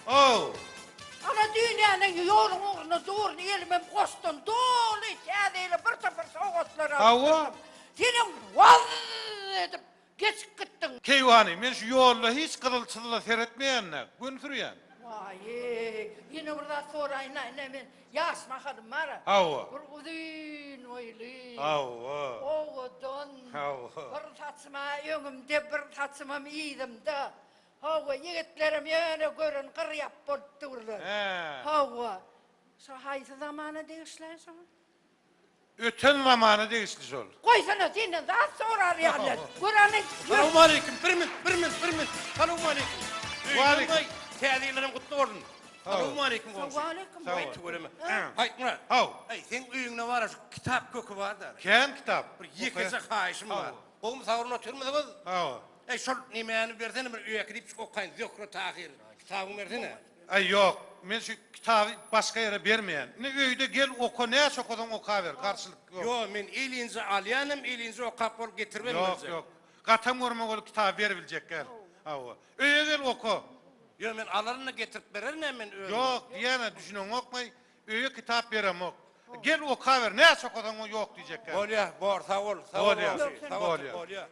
Ow! Ana dünýäniň ýoluň ugrunda durun, elimem goşdan doly täze ýyla bir topar sowgatlar alyp Hawa. durdum. Senem wazz edip geçip gitdiň. Keýwany, men şu ýolda hiç gyzyl çyzyla seretmeýän-dä, göni sürýän. Waý-eý, ýene bir zat soraýyn-a, ine men ýaş mahalym bar-a. Hawa. Bir uzyn boýly. Hawa. Owadan. Hawa. Bir saçym-a öňümde, bir saçymam yzymda. Hawa, ýigitlerem ýöne gören gyrýap bolup durlar. Hä. Hawa. Şo haýsy zamana degişli şo? Öten zamana degişli şol. Goýsana senden zat sorar ýaly. Gör hany. Salowmaleýkim bir minut bir minut bir minut salowmaleýkim. Waleýkim. Täze ýyllaryň gutly bolsun. Salowmaleýkim goňşy. Waleýkim. Aý tüweleme. Aýtmyrat. Haw. Aý seň öýüňde bar-a şu kitap köki bar-da. Kän kitap. Bir ýekeje haýyşym bar. Gowumy sagbolun otyrmysyňyz? Hawa. Äý şol nemäni bersene bir öýe gidip okaýyn Zöhre Tahyr kitabyňy bersene. Äý ýok, men şu kitaby başga ýere bermeýän. Indi öýde gel oka näçe okasaň okaber, garşylyk ýok. Ýo men elinje alýanam elinje okap bolup getiribem Ýok berjek. ýok. Gatam görme bolup kitaby beribiljek däl. Hawa. Öýe gel oka. Ýo men alaryn-da getirip bererin-ä men özüm. Ýok diýýän-ä düşüneňokmaý, öýe kitap beremok. Gel okaber, näçe okasaň ýok diýjek däl. Bolýa, bor sag bol, sag bol Bolýa, goňşy, sag bol, bolýa. bolýa.